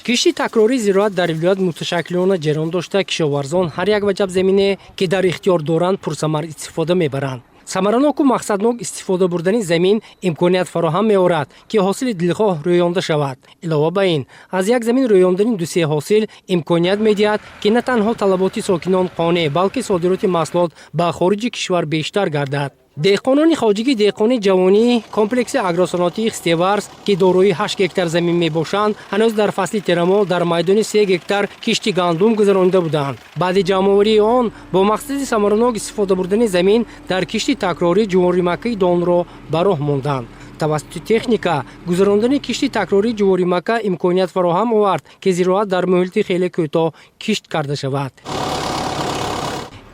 Кишти такрории зироат дар вилоят муташаккилона ҷараён дошта, кишоварзон ҳар як ваҷаб замине, ки дар ихтиёр доранд, пурсамар истифода мебаранд. Самараноку мақсаднок истифода бурдани замин имконият фароҳам меорад, ки ҳосили дилхоҳ рӯёнда шавад. Илова ба ин, аз як замин рӯёндани дусе ҳосил имконият медиҳад, ки на танҳо талаботи сокинон қонеъ, балки содироти маҳсулот ба хориҷи кишвар бештар гардад. Деҳқонони хоҷагии деҳқони ҷавонӣ комплекси агросаноатии Хистеварз, ки дорои 8 гектар замин мебошанд, ҳанӯз дар фасли тирамоҳ дар майдони 3 гектар кишти гандум гузаронида буданд. Баъди ҷамъоварии он бо мақсади самаранок истифода бурдани замин дар кишти такрорӣ ҷуворимаккаи донро ба роҳ монданд. Тавассути техника гузарондани кишти такрории ҷуворимакка имконият фароҳам овард, ки зироат дар муҳлати хеле кӯтоҳ кишт карда шавад.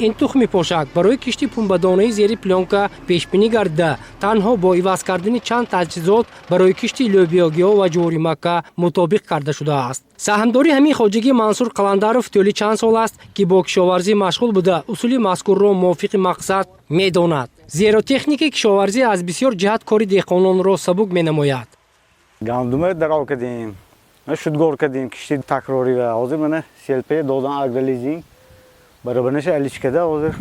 Ин тухми пошак барои кишти пунбадонаи зери плёнка пешбинӣ гардида, танҳо бо иваз кардани чанд таҷҳизот барои кишти лӯбиёгиҳо ва ҷуворимакка мутобиқ карда шудааст. Саҳмдори ҳамин хоҷагӣ Мансур Қаландаров тӯли чанд сол аст, ки бо кишоварзӣ машғул буда, усули мазкурро мувофиқи мақсад медонад, зеро техникаи кишоварзӣ аз бисёр ҷиҳат кори деҳқононро сабук менамояд. Гандума дарав кардем, шудгор кардем, кишти такрорӣ ва ҳозир мана СЛП додан, Агролизинг баробарнаша алишкада ҳозир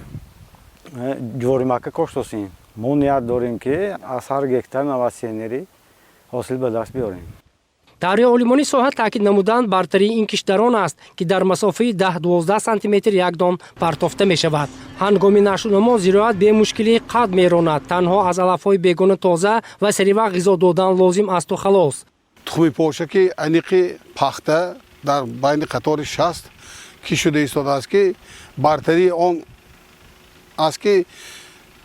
ҷуворимакка коштосем. Мо ният дорем, ки аз ҳар гектар 90 центнери ҳосил ба даст биёрем. Тавре олимони соҳа таъкид намуданд, бартарии ин кишт дар он аст, ки дар масофаи 10-12 сантиметр як дон партофта мешавад. Ҳангоми нашъунамо зироат бемушкилӣ қад меронад. Танҳо аз алафҳои бегона тоза ва саривақт ғизо додан лозим асту халос. Тухми пошаки аниқи пахта дар байни қатори 60 кишт шуда истодааст, ки бартарии он аст, ки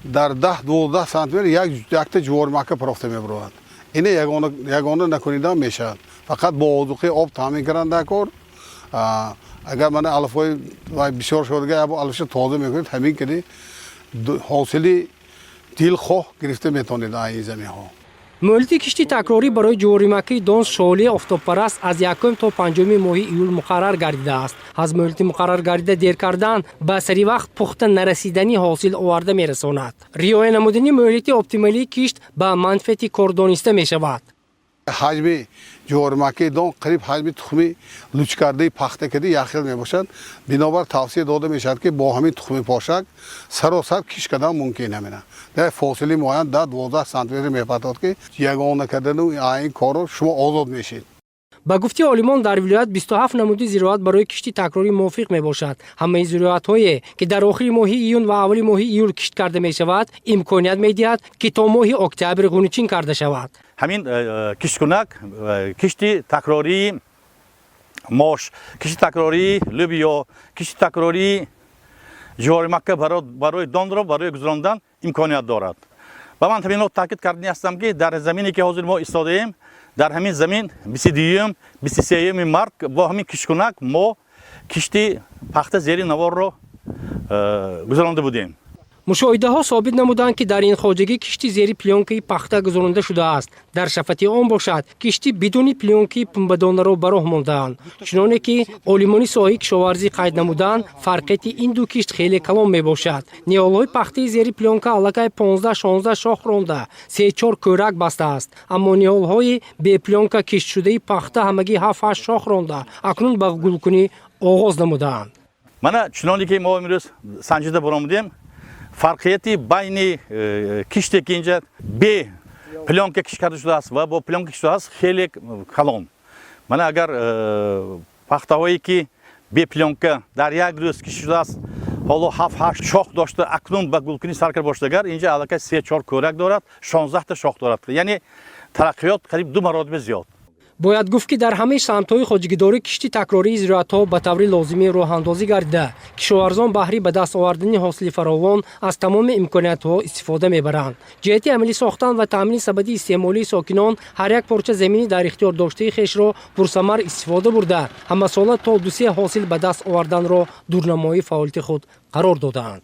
дар 10-12 сантиметр якта ҷуворимакка партофта мебарояд. Ина ягона накунида мешавад, фақат бо озуқаи об таъмин кардан дар кор. Агар мана алафҳои бисёр шудага, алафша тоза мекунед, ҳамин кади ҳосили дилхоҳ гирифта метавонед аз ин заминҳо. Муҳлати кишти такрорӣ барои ҷуворимаккаи дон шоли офтобпараст аз 1 то 5 моҳи июл муқаррар гардидааст. Аз муҳлати муқаррар гардида дер кардан ба саривақт пухта нарасидани ҳосил оварда мерасонад. Риоя намудани муҳлати оптималии кишт ба манфиати кор дониста мешавад. Ҳаҷми ҷуворимаккаи дон қариб ҳаҷми тухми лучкардаи пахта кади якхел мебошад. Бинобар тавсия дода мешавад, ки бо ҳамин тухми пошак саросар кишт кардан мумкин. Ҳамина дар фосилаи муайян 10-12 сантиметр мепартод, ки ягона кардану ин корро шумо озод мешед. Ба гуфти олимон, дар вилоят 27 намуди зироат барои кишти такрорӣ мувофиқ мебошад. Ҳамаи зироатҳое, ки дар охири моҳи июн ва аввали моҳи июл кишт карда мешавад, имконият медиҳад, ки то моҳи октябр ғуничин карда шавад. Ҳамин кишткунак кишти такрории мош, кишти такрории лӯбиё, кишти такрории ҷуворимакка барои донро барои гузарондан имконият дорад. Ва ман ҳаминро таъкид кардани ҳастам, ки дар замине, ки ҳозир мо истодаем, дар ҳамин замин 22-юм, 23-юми март бо ҳамин кишткунак мо кишти пахта зери наворро гузаронда будем. Мушоҳидаҳо собит намуданд, ки дар ин хоҷагӣ кишти зери плёнкаи пахта гузаронида шудааст. Дар шафати он бошад, кишти бидуни плёнкаи пунбадонаро ба роҳ мондаанд. Чуноне ки олимони соҳаи кишоварзӣ қайд намуданд, фарқияти ин ду кишт хеле калон мебошад. Ниҳолҳои пахтаи зери плёнка аллакай 15-16 шох ронда, се-чор кӯрак бастааст, аммо ниҳолҳои беплёнка киштшудаи пахта ҳамагӣ ҳафт-ҳашт шох ронда, акнун ба гулкунӣ оғоз намудаанд. Мана чуноне ки мо имрӯз санҷида баромадем, фарқияти байни киште, ки инҷа бе плёнка кишт карда шудааст, ва бо плёнка кишт шудааст, хеле калон. Мана агар пахтаҳое, ки бе плёнка дар як рӯз кишт шудааст, ҳоло ҳафт ҳашт шох дошта, акнун ба гулкунӣ сар карда бошад, агар инҷа аллакай се чор кӯрак дорад, 16-та шох дорад, яъне тараққиёт қариб ду маротиба зиёд. Бояд гуфт, ки дар ҳамаи самтҳои хоҷагидорӣ кишти такрории зироатҳо ба таври лозимӣ роҳандозӣ гардида, кишоварзон баҳри ба даст овардани ҳосили фаровон аз тамоми имкониятҳо истифода мебаранд. Ҷиҳати амалӣ сохтан ва таъмини сабади истеъмолии сокинон ҳар як порча замини дар ихтиёр доштаи хешро пурсамар истифода бурда, ҳамасола то дусе ҳосил ба даст оварданро дурнамои фаъолияти худ қарор додаанд.